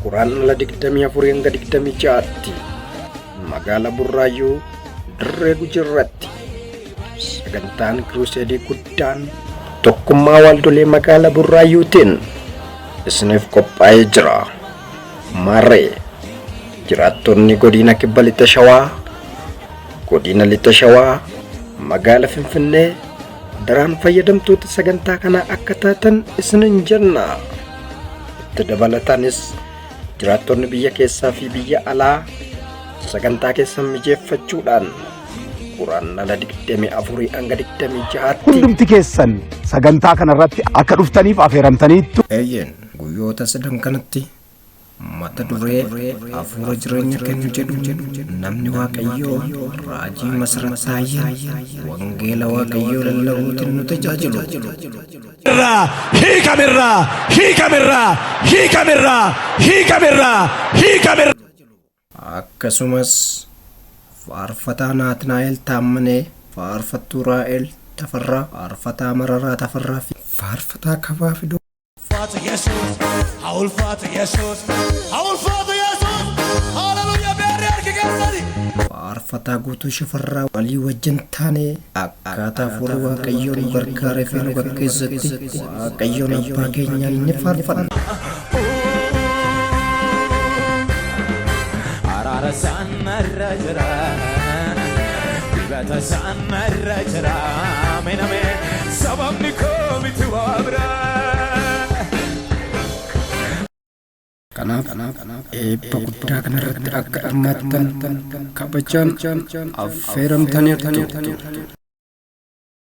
Guraandhala 24 hanga 26tti magaala Burraayyuu Dirree Gujirratti sagantaan kiruuseedii guddaan tokkummaa waldolee magaala Burraayyuutiin isiniif qophaa'ee jira. Maarree jiraattonni godina Kibba Lixa Shawaa, godina Lixa Shawaa, magaala Finfinnee daraan fayyadamtoota sagantaa kanaa akka taatan isinin jenna. Itti dabalataanis jiraattonni biyya keessaa fi biyya alaa sagantaa keessan mijeeffachuudhaan Guraandhala 24 hanga 26tti Hundumti keessan sagantaa kanarratti akka dhuftaniif afeeramtaniittu. Eeyyeen guyyoota sadan kanatti mata duree hafuura jireenya kennu jedhuun namni Waaqayyoo Raajii Masarat Taayyeen wangeela Waaqayyoo lallabuutiin nu tajaajilu. Irraa hiikamirraa hiikamirraa hiikamirraa hiikamirraa hiikamirraa. Akkasumas Faarfataa Naatnaa'el Taammanee, Faarfattuu Raa'el Tafarraa, Faarfataa Mararaa Tafarraa fi Faarfataa Kabaa Fidoo. Ulfaatu Yesuus, haa ulfaatu Yesuus, haa ulfaatu Yesuus. Haleluuyaa beerri harki keessani. Faarfataa Guutuu Shifarraa walii wajjin taanee akkaataa hafuurri Waaqayyoo nu gargaaree fi nu gaggeessetti Waaqayyoon abbaa keenyaan ni faarfanna. Araara isaan narra jira. Dibata isaan narra jira. Ameen ameen. Sababni koo miti waa biraa. Kanaaf eebba guddaa kanarratti akka hirmaattan kabajaan affeeramtaniirtu.